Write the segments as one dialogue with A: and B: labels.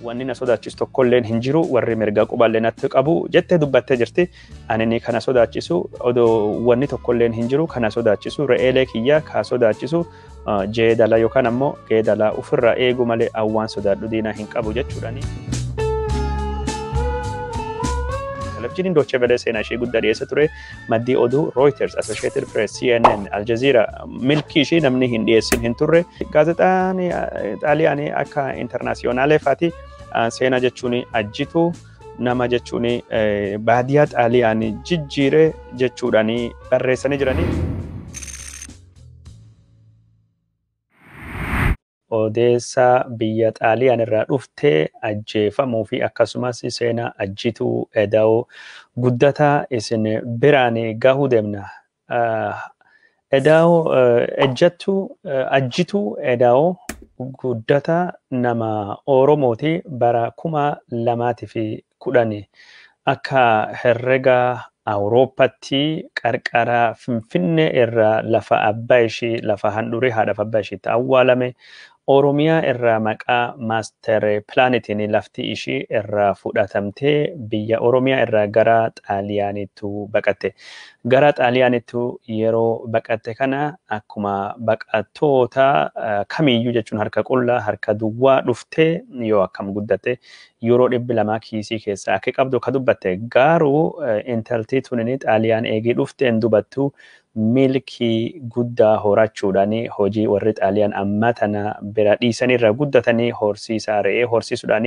A: Wanni na sodaachisu tokkolleen hin jiru, warri mirga qubaallee natti qabu jettee dubbattee jirti. Ani kana sodaachisu odoo wanni tokkolleen hin jiru, kana sodaachisu re'eelee kiyya ka sodaachisu jeedala yookaan ammoo geedala ofirraa eegu malee awwaan sodaadhu diinaa hin qabu jechuudhaani. Televizyiiniin Deutsche Welle seenaa ishee guddaa dhiyeessa ture. Maddii oduu Reuters, Associated Press, CNN, Al Jazeera milkii ishee namni hin dhiyeessin hin turre. Gaazexaan Xaaliyaanii akka Internationale faati seenaa jechuun ajjitu nama jechuun baadiyyaa Xaaliyaanii jijjiire jechuudhaan barreessanii jiranii. Odeessaa biyya Xaaliyaan irraa dhuftee ajjeefamuu fi akkasumas seenaa Ajituu Eda'oo Guddataa isin biraan gahuu deemna. Eda'oo ejjattuu Ajituu Eda'oo Guddataa nama Oromooti. Bara 2010 akka herrega Awurooppaatti qarqara Finfinnee irraa lafa abbaa ishii, lafa handhurii haadhaaf abbaa ishiitti awwaalame, Oromiyaa irraa maqaa master pilaanitiin lafti ishii irraa fudhatamtee biyya Oromiyaa irraa gara Xaaliyaaniitti baqatte. Gara Xaaliyaaniitti yeroo baqatte kana akkuma baqattoota kamiyyuu jechuun harka qullaa, harka duwwaa dhuftee yoo akkam guddatte yeroo 200 kiisii keessaa akka qabdu akka dubbatte, garuu intaltii tunini Xaaliyaan eegii dhufteen dubattu milkii guddaa horachuudhaan hojii warri Xaaliyaan amma tana bira dhiisanirra guddatanii horsiisaa re'ee horsiisuudhaan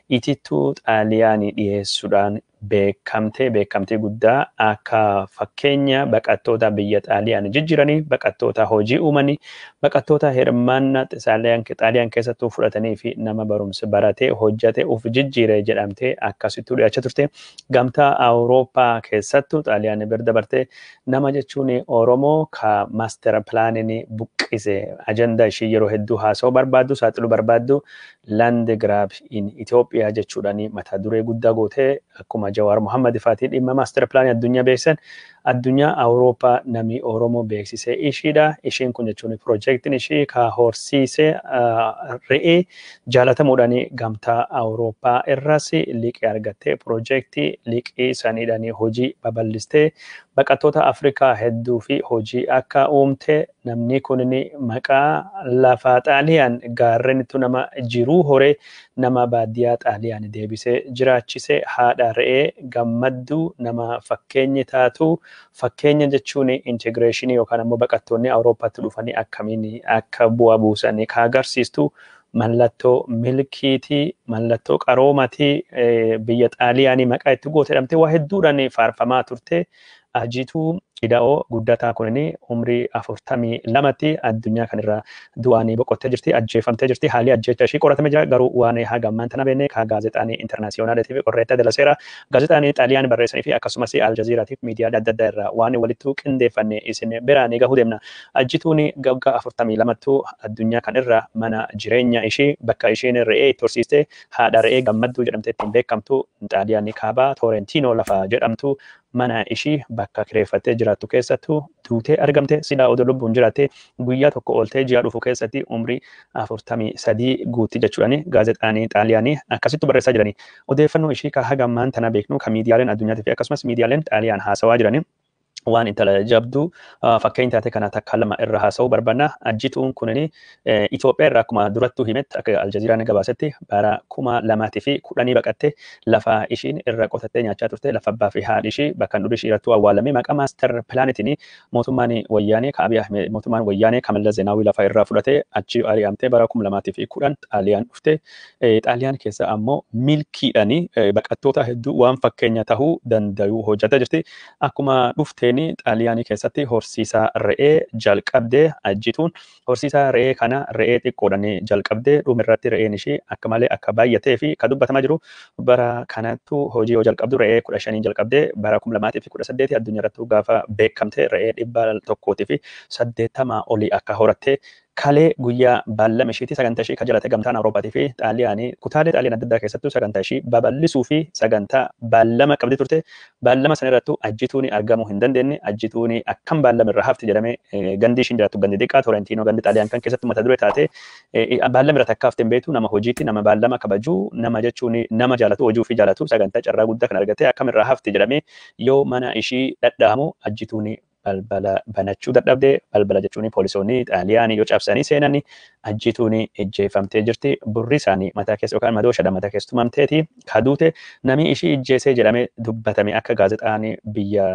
A: itittuu Xaaliyaanii dhiyeessuudhaan beekamtee, beekamtii guddaa akka fakkeenya baqattoota biyya Xaaliyaan jijjiiranii, baqattoota hojii uumanii, baqattoota hirmaannaa Xaaliyaan keessattuu fudhatanii fi nama barumsa baratee hojjatee of jijjiire jedhamtee akkasittuu dhiyaachaa turte. Gamtaa Awurooppaa keessattuu Xaaliyaan bira dabartee nama jechuun Oromoo ka maastera pilaaniin buqqise, ajandaa ishii yeroo hedduu haasa'uu barbaaddu, saaxiluu barbaaddu, land grab in Itoophiyaa jechuudhaan mata duree guddaa gootee akkuma Jawaar Mohammad faatii dhimma maastera pilaanii addunyaa beeksisan, addunyaa Awurooppaa namni Oromoo beeksisee ishiidha. Ishiin kun jechuun piroojeektiin ishii ka horsiisee re'ee jaalatamuudhaan gamtaa Awurooppaa irras liqii argattee piroojeektii liqii saniidhaan hojii babal'istee baqattoota Afrikaa hedduu fi hojii akka uumte, namni kun maqaa lafa Xaaliyaan gaarrenitu nama jiruu horee nama baadiyyaa Xaaliyaan deebisee jiraachise, haadha re'ee gammadduu, nama fakkeenyi taatu, fakkeenya jechuun integreeshinii yookaan ammoo baqattoonni Awurooppaatti dhufanii akkamiin akka bu'aa buusan ka agarsiistu, mallattoo milkiitii, mallattoo qaroomatii biyya Xaaliyaanii maqaa itti goote jedhamtee waa hedduudhaan faarfamaa turte. Ajituu Ida'oo Guddataa kunini umrii 42tti addunyaa kanarra du'anii boqottee jirti, ajjeefamtee jirti. Haalli ajjeecha ishii qoratamee jira, garuu waan haga ammaan tana beekne ka gaazexaan Internationaletii fi Corriere della Sera, gaazexaan Xaaliyaan barreessanii fi akkasumas Al Jazeeraatiif miidiyaa adda addaa irraa waan walittuu qindeeffanne isin biraan gahuu deemna. Ajjituun waggaa 42ttu addunyaa kanarra mana jireenya ishii bakka isheen re'ee itti horsiiste, haadha re'ee gammadduu jedhamtee ittiin beekamtu, Xaaliyaan kaabaa Toorentino lafa jedhamtu mana ishii bakka kireeffattee jiraattu keessattuu duutee argamte. Silaa odoo lubbuun jiraatte guyyaa tokko ooltee ji'a dhufu keessatti umrii 43 guutti jechuudhaan gaazexaan Xaaliyaanii akkasittu barreessaa jirani. Odeeffannoo ishii ka haga ammaan tana beeknu ka miidiyaaleen addunyaatii fi akkasumas miidiyaaleen Xaaliyaan haasawaa jirani. Waan intala jabduu fakkeenya taate kana takka lama irra haasa'uu barbaanna. Ajjituun kunini Itoophiyaa irraa akkuma durattuu himetti, akka Aljaziiraan gabaasetti, bara 2010 baqatte. Lafa ishiin irra qotattee nyaachaa turte, lafa abbaa fi haadhi ishii bakka handhuurri ishii irrattuu awwaalame, maqaa master pilaanitiin mootummaan wayyaanee ka Abiy Ahmed, mootummaan wayyaanee ka Mallas Zeenaawii lafa irraa fudhatee achi ari'amtee bara 2010 Xaaliyaan dhufte. Xaaliyaan keessa ammoo milkiidhaan baqattoota hedduu waan fakkeenya tahuu danda'u hojjetaa jirti. Akkuma dhufteen Xaaliyaanii keessatti horsiisaa re'ee jalqabdee. Ajjituun horsiisaa re'ee kana re'ee xiqqoodhaan jalqabdee dhumirratti re'een ishii akka malee akka baay'atee fi kan dubbatamaa jiru, bara kanattu hojii yoo jalqabdu re'ee 15 jalqabdee bara 2018 addunyaa irrattuu gaafa beekamte re'ee 180 olii akka horatte. Kalee guyyaa baallama ishiiti sagantaa ishii kan jalate gamtaan Awurooppaatii fi Xaaliyaanii kutaalee Xaaliyaan adda addaa keessattuu sagantaa ishii babal'isuu fi sagantaa baallama qabdi turte. Baallama sana irrattuu Ajjituun argamuu hin dandeenye. Ajjituun akkam baallama irra hafti jedhamee gandi ishiin jiraattu gandi xiqqaa Torrentino gandi Xaaliyaan kan keessatti mata duree taate baallama irra takka hafte hin beektu. Nama hojiitti nama baallama kabajuu, nama jechuun nama jaalatu, hojii ofii jaalatu, sagantaa carraa guddaa kan argate akkam irraa hafti jedhamee yoo mana ishii dhadhaamu Ajjituun balbala banachuu dadhabde. Balbala jechuun poolisoonni Xaaliyaanii yoo cabsanii seenanii Ajjituun ijjeefamtee jirti. Burri isaanii mataa keessa yookaan madooshaadha mataa keessa tumamteeti kaduute. Namni ishii ijjeesee jedhamee dubbatame akka gaazexaan biyya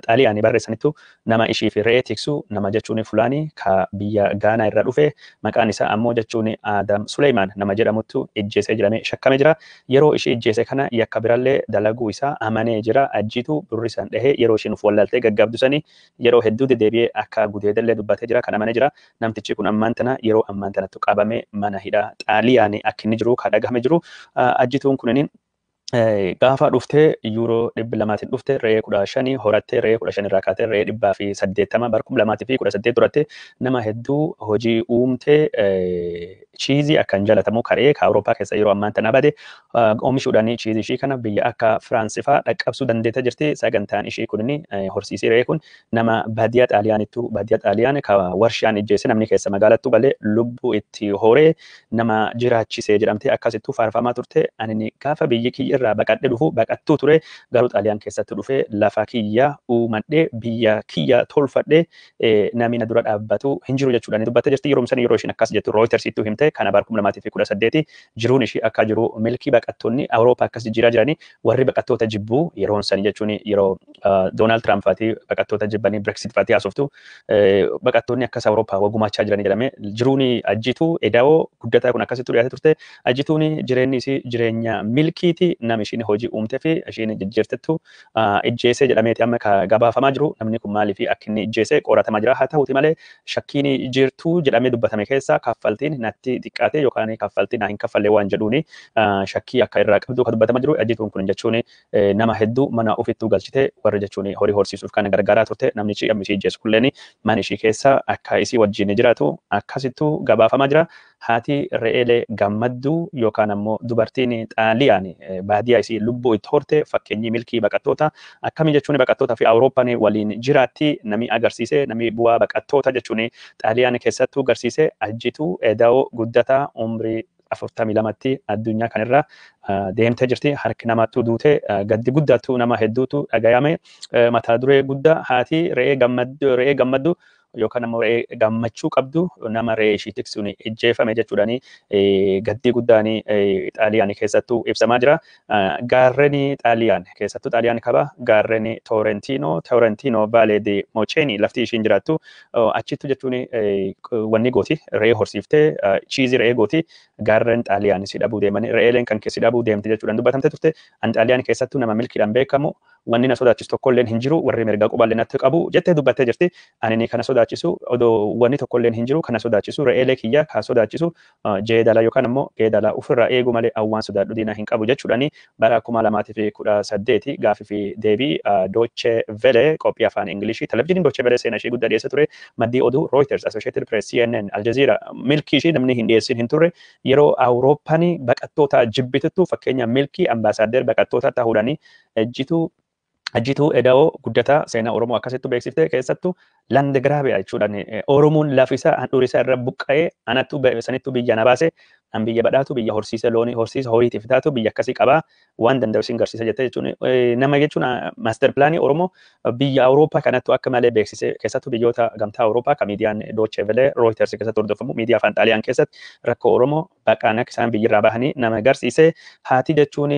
A: Xaaliyaanii barreessanittu nama ishii fi re'ee tiksu, nama jechuun fulaanii ka biyya Gaanaa irraa dhufe, maqaan isaa ammoo jechuun Adam Suleymaan nama jedhamuttu ijjeesee jedhamee shakkame jira. Yeroo ishii ijjeese kana yakka birallee dalaguu isaa amanee jira. Ajjitu burri isaan dhahee yeroo ishiin uf wallaaltee gaggabdu sanii yeroo hedduu deddeebi'ee akka gudeedellee dubbatee jira, kan amanee jira. Namtichi kun ammaan tana yeroo ammaan tanattu qabamee mana hidhaa Xaaliyaanii akka inni jiru kan dhagahame jiru. Ajjituun kunniin gaafa dhuftee yuuroo 200 dhufte, re'ee 15 horattee, re'ee 15 irraa kaatee re'ee 180 bara 2018 turatte. Nama hedduu hojii uumtee, cheese akkan jaalatamu karee ka Awurooppaa keessa yeroo ammaan tana bade oomishuudhaan cheese ishii kana biyya akka Firaansii fa'aa dhaqqabsuu dandeetta jirti. Sagantaan ishii kunini horsiisii re'ee kun nama baadiyyaa Xaaliyaanittu, baadiyyaa Xaaliyaan ka warshaan ijjeesse namni keessa magaalattu galee lubbuu itti horee nama jiraachisee jedhamtee akkasittuu faarfamaa turte. Ani gaafa biyyi kiyya irraa baqadhe dhufu baqattuu ture, garuu Xaaliyaan keessatti dhufee lafa kiyya uumadhee biyya kiyya tolfadhee namni na dura dhaabbatu hin jiru jechuudha. Ni dubbattee jirti. Yeroo sana yeroo ishiin akkas jettu Reutersittuu himte. Kana bara 2018 jiruun ishii akka jiru milkii baqattoonni Awurooppaa akkas jijjiiraa jiranii warri baqattoota jibbuu yeroon sanii jechuun yeroo Doonaald Tiraamp faatii baqattoota jibbanii Brexit faatii haasoftu baqattoonni akkas Awurooppaa wagumaachaa jiranii jedhame. Jiruun Ajjituu Edaa'oo Guddataa kun akkasitti dhiyaatee turte. Ajjituun jireenyi isii jireenya milkiiti. Nama ishiin hojii uumtee fi ishiin jijjiirtettu ijjeesee jedhameeti amma ka gabaafamaa jiru. Namni kun maaliif akka inni ijjeesee qoratamaa jira. Haa ta'uti malee shakkiin jirtuu jedhamee dubbatame keessa kaffaltiin natti xiqqaate yookaan kaffaltiin naa hin kaffalle waan jedhuuni shakkii akka irraa qabdu kan dubbatamaa jiru. Ajjituun kun jechuun nama hedduu mana ofittuu galchite, warri jechuun horii horsiisuuf kan gargaaraa turte. Namnichi amma ishii ijjeessu kulleen mana ishii keessa akka isii wajjin jiraatu akkasittuu gabaafamaa jira. Haati re'eelee gammadduu yookaan ammoo dubartiin Xaaliyaan baadiyyaa isii lubbuu itti horte, fakkeenyi milkii baqattoota akkamii jechuun baqattoota fi Awurooppaan waliin jiraatti nami agarsiise, nami bu'aa baqattoota jechuun Xaaliyaan keessattuu agarsiise, Ajjituu Edaa'oo Guddataa umrii 42tti addunyaa kanarra deemtee jirti. Harki namaattuu duute, gaddi guddaattu nama hedduutu dhagayame. Mata duree guddaa haati re'ee gammaddu yookaan ammoo re'ee gammachuu qabdu nama re'ee ishii tiksuun ijjeefame jechuudhaan gaddii guddaan Xaaliyaan keessattuu ibsamaa jira. Gaarreen Xaaliyaan keessattuu Xaaliyaan qaba gaarreen Toorentino, Toorentino Valle di Mocheni lafti ishiin jiraattu achittu jechuun wanni gooti, re'ee horsiiftee cheese re'ee gooti. Gaarreen Xaaliyaan si dhabuu deemanii re'eeleen kan keessi dhabuu deemte jechuudhaan dubbatamte turte. An Xaaliyaan keessattuu nama milkiidhaan beekamu, wanni na sodaachisu tokkolleen hin jiru, warri mirga quballee natti qabu jettee dubbattee jirti. Ani kana sodaachisu odoo wanni tokkolleen hin jiru, kana sodaachisu re'eelee kiyya ka sodaachisu jeedala yookaan ammoo geedala ofirraa eegu malee awwaan sodaadhu diina hin qabu jechuudhaani bara 2018 gaafii fi deebii Deutsche Welle qophii afaan Ingilishii televizyiiniin Deutsche Welle seenaa ishee guddaa dhiyeesse ture. Maddii oduu Reuters, Associated Press, CNN, Al Jazeera milkii ishii namni hin dhiyeessin hin turre. Yeroo Awurooppaan baqattoota jibbituttu fakkeenya milkii ambaasaadder baqattoota ta'uudhaani Ajjituu Eda'oo Guddataa seenaa Oromoo akkasittu beeksiftee, keessattuu Landgraabia jechuudhaan Oromoon lafisaa handhuura isaa irra buqqa'ee anattu sanittu biyya na baase, an biyya badhaatu, biyya horsiisa loonii horsiisa horiitiif taatu, biyya akkasii qabaa waan danda'u isin garsiisa jettee jechuun nama jechuun master planii Oromoo biyya Awurooppaa kanattu akka malee beeksise. Keessattuu biyyoota gamtaa Awurooppaa kan miidiyaan Deutsche Welle, Reuters keessatti hordofamu, miidiyaa afaan Xaaliyaan keessatti rakkoo Oromoo baqaan akka isaan biyyirraa bahanii nama agarsiise. Haati jechuun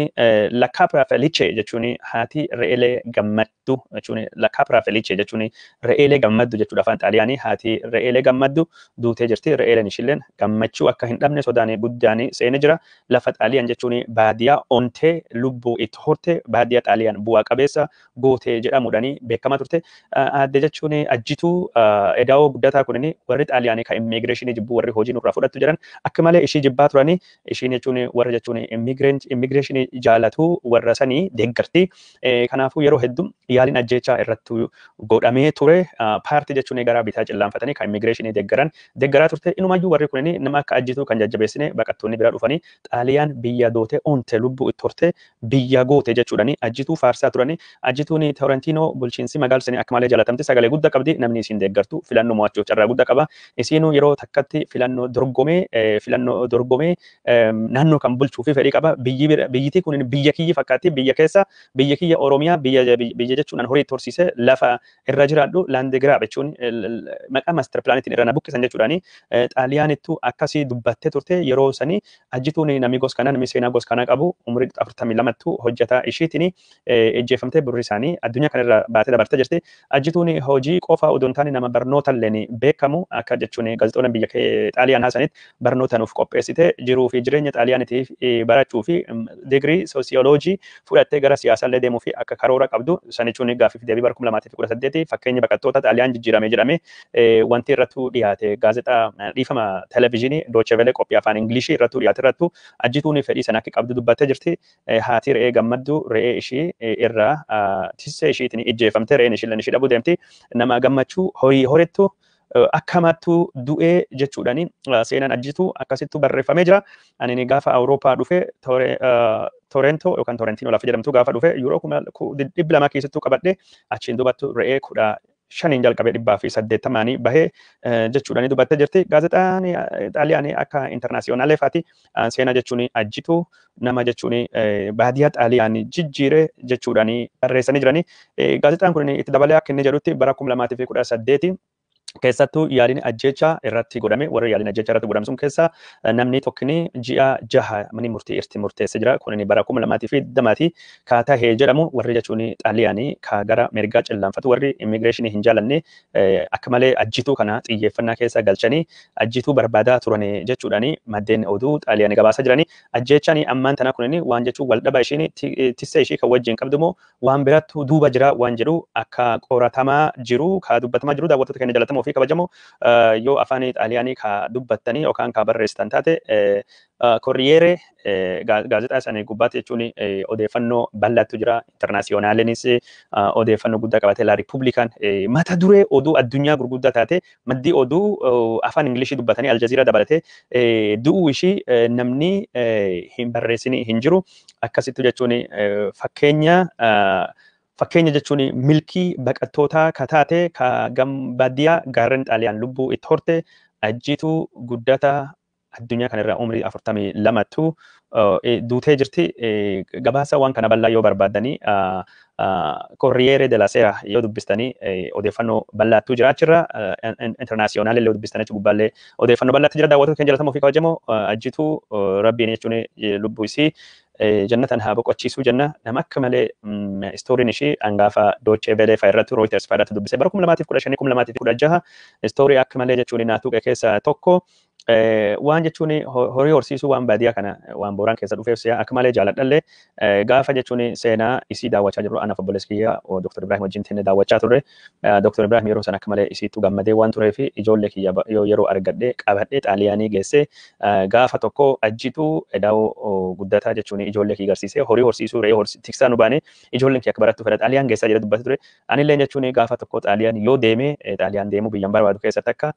A: La Capra Felice jechuun haati re'eelee gammaddu jechuun, La Capra Felice jechuun re'eelee gammaddu jechuudha afaan Xaaliyaanii, haati re'eelee gammaddu duutee jirti. Re'eeleen ishilleen gammachuu akka hin dhabne sodaan guddaan seene jira. Lafa Xaaliyaan jechuun baadiyyaa ontee lubbuu itti horte, baadiyyaa Xaaliyaan bu'aa qabeessa gootee jedhamuudhaan beekamaa turte. Aadde jechuun Ajjituu Edaa'oo Guddataa kunini warri Xaaliyaanii kan immigireeshinii jibbuu, warri hojii nurraa fudhattu jedhan akka malee ishii jibbaa. sirbaa turanii. Ishiin jechuun warra jechuun immigration jaalatu warra sanii deeggarti. Kanaafuu yeroo hedduu yaaliin ajjeechaa irratti godhamee ture. Paartii jechuun gara bitaa cillaanfatanii kan immigireeshinii deeggaran deeggaraa turte. Inumayyuu warri kunin nama akka ajjituu kan jajjabeessine baqattoonni bira dhufanii Xaaliyaan biyya doote onte lubbuu itti horte biyya goote jechuudhani ajjituu faarsaa turani. Ajjituun Torrentino bulchiinsi magaalaa sanii akka malee jaalatamti, sagalee guddaa qabdi, namni isiin deeggartu filannoo mo'achuuf carraa guddaa qaba. Isiinuu yeroo takkatti filannoo dorgomee naannoo kan bulchuu fi fedhii qaba. Biyyitii kun biyya kiyyi fakkaatti, biyya keessa biyya kiyya Oromiyaa, biyya jechuun horii itti horsiise, lafa irra jiraadhu land grab jechuun maqaa master planitiin irra na buqqisan jechuudhaani Xaaliyaanittu akkasii dubbattee turte yeroo sanii. Ajjituun namni gos kanaa, namni seenaa gos kanaa qabu, umurii 42ttu hojjetaa ishiitiin ejjeefamtee burri isaanii addunyaa kanarra baatee dabartee jirti. Ajjituun hojii qofa odoo hin taane nama barnoota illeen beekamu, akka jechuun gaazexoonni biyya Xaaliyaan haasanitti barnoota nuuf qopheessite, jiruu fi jireenya Xaaliyaaniitiif barachuu fi digirii soosiyooloojii fudhattee gara siyaasaa deemuu fi akka karoora qabdu san jechuun gaaffiif deebii bara 2018 fakkeenya baqattoota Xaaliyaan jijjiirame jedhame wanti irrattu dhiyaate, gaazexaa, dhiifama, televezyiinii Deutsche Welle qophii afaan Ingilishii irrattu dhiyaate irrattu Ajjituun fedhii sana akka qabdu dubbattee jirti. Haati re'ee Gammadduu re'ee ishii irraa tissee ishiitiin ijjeefamtee re'een ishii ishii dhabuu deemti. Nama gammachuu horii horettu akkamattuu du'ee jechuudhani seenaan Ajjituu akkasittu barreeffamee jira. Ani gaafa Awurooppaa dhufe, Torento yookaan Torrentino lafa jedhamtu gaafa dhufe, yuuroo 200,000 keessattuu qabadhe, achiin dubattu re'ee 15n jalqabee 180nii bahee jechuudhani dubbattee jirti. Gaazexaan Xaaliyaanii akka Internazionale faati seenaa jechuun Ajjituu nama jechuun baadiyyaa Xaaliyaanii jijjiire jechuudhani barreessanii jirani. Gaazexaan kun itti dabalee akka inni jedhutti bara 2018 keessattuu yaaliin ajjeechaa irratti godhame, warra yaaliin ajjeechaa irratti godhame sun keessa namni tokkini ji'a 6 manni murtii irratti murteessee jira. Kun bara 2020ti ka tahee jedhamu. Warri jechuun Xaaliyaanii ka gara mirgaa cillaanfatu, warri immigireeshinii hin jaalanne, akka malee Ajjituu kana xiyyeeffannaa keessa galchanii Ajjituu barbaadaa turan jechuudhaani maddeen oduu Xaaliyaanii gabaasaa jiranii. Ajjeechaan ammaan tana kunin waan jechuun waldhaba ishiin tissee ishii kan wajjin qabdu moo waan birattu duuba jira waan jedhu akka qoratamaa jiru ka dubbatamaa jiru. Daawwattoota keenya jaallatamoo fi kabajamoo, yoo afaan Xaaliyaanii ka dubbattanii yookaan ka barreessitan taate, Corriere gaazexaa isaanii gubbaatti jechuun odeeffannoo bal'aatu jira. Internazionalenis odeeffannoo guddaa qabatee, La Repubblican mata duree oduu addunyaa gurguddaa taate, maddii oduu afaan Ingilishii dubbatanii Aljazeeraa dabalatee du'uu ishii namni hin barreessini hin jiru. Akkasittu jechuun fakkeenya jechuun milkii baqattootaa ka taate, ka baadiyyaa gaarreen Xaaliyaan lubbuu itti horte, Ajjituu Guddataa addunyaa kanarraa umrii 42ttu duutee jirti. Gabaasa waan kana bal'aa yoo barbaaddanii, Corriere della Sera yoo dubbistanii odeeffannoo bal'aatu jira achirra. Internazionale illee dubbistanii achi gubbaallee odeeffannoo bal'aatu jira. Daawwattoota keenya jaallatamoo fi kabajamoo, Ajjituu rabbiin jechuun lubbuu isii jannatan haa boqochiisuu jenna. Nama akka malee istooriin ishii hangaafa Deutsche Welle fa'a irratti, Reuters fa'a irratti dubbise bara 2015, 2016, istoorii akka malee jechuun naa tuqe keessaa tokko. Waan jechuun horii horsiisuu, waan baadiyyaa kana, waan Booraan keessa dhufeef akka malee jaaladhallee, gaafa jechuun seenaa isii daawwachaa jirru, anaaf obboleessi kiyya Dr. Ibrahim wajjin tenne daawwachaa turre. Dr. Ibrahim yeroo sana akka malee isiittu gammadee waan tureef, ijoollee kiyya yoo yeroo argadhe qabadhee Xaaliyaanii geessee gaafa tokko Ajjituu Edaa'oo Guddataa jechuun ijoollee kiyya agarsiisee, horii horsiisuu, re'ee tiksaa nu baane, ijoolleen kiyya akka barattu fedha, Xaaliyaan geessaa jedhee dubbate ture. Anillee jechuun gaafa tokko Xaaliyaan yoo deeme, Xaaliyaan deemuu biyyaan barbaadu keessatti akka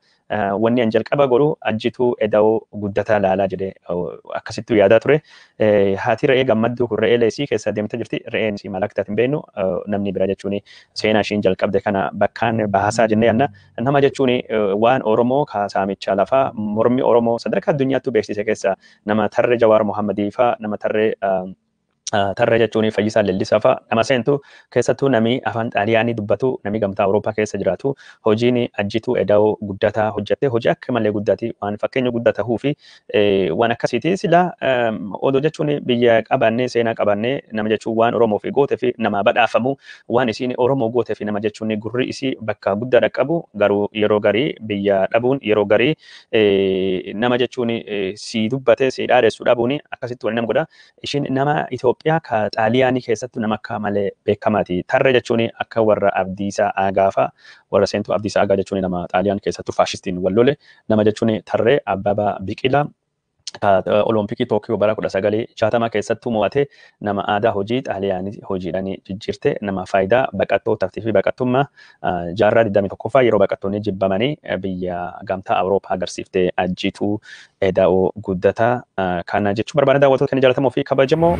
A: wanni an jalqaba godhu Ajjituu Edaa'oo Guddataa laalaa jedhee akkasittuu yaadaa ture. Haati re'ee Gammadduu kun re'ee leesii keessa deemtee jirti. Re'een isii maal akka taate hin beeknu. Namni bira jechuun seenaa ishiin jalqabde kana bakkaan baasaa jennee yaadna. Nama jechuun waan Oromoo saamicha lafaa mormi Oromoo sadarkaa addunyaattuu beeksise keessa nama tarree Jawaar Mohammadii faa, nama tarree jechuun Fayyisaa Leellisaa fa'a nama seentu. Keessattuu nami afaan Xaaliyaanii dubbatu, nami gamtaa Awurooppaa keessa jiraatu, hojiin Ajjituu Edaa'oo Guddataa hojjette hojii akka malee guddaati, waan fakkeenya guddaa tahuu fi waan akkasiiti. Sila odoo jechuun biyya qabaannee, seenaa qabaannee, nama jechuun waan Oromoo fi goote fi nama badhaafamu, waan isiin Oromoo goote fi nama jechuun gurri isii bakka guddaa dhaqqabu. Garuu yeroo garii biyya dhabuun, yeroo garii nama jechuun si dubbate si dhaadessu dhabuun akkasitti wal nama godha. Ishiin nama Itoophiyaa ka Xaaliyaanii keessattuu nama akka malee beekamaati. Tarree jechuun akka warra Abdiisaa Aagaa fa'a warra seentuu. Abdiisaa Aagaa jechuun nama Xaaliyaan keessattuu faashistiin wal lole, nama jechuun tarree Abbabaa Biqilaa Olompikii Tookiyoo bara 1960 keessattuu mo'ate, nama aadaa hojii Xaaliyaanii hojiidhaan jijjiirte, nama faayidaa baqattootaa fi baqattummaa jaarraa 21ffaa yeroo baqattoonni jibbamanii biyya gamtaa Awurooppaa agarsiifte Ajjiituu Eda'oo Guddataa kana jechuu barbaada, daawwattoota kan jaallatamoo fi kabajamoo.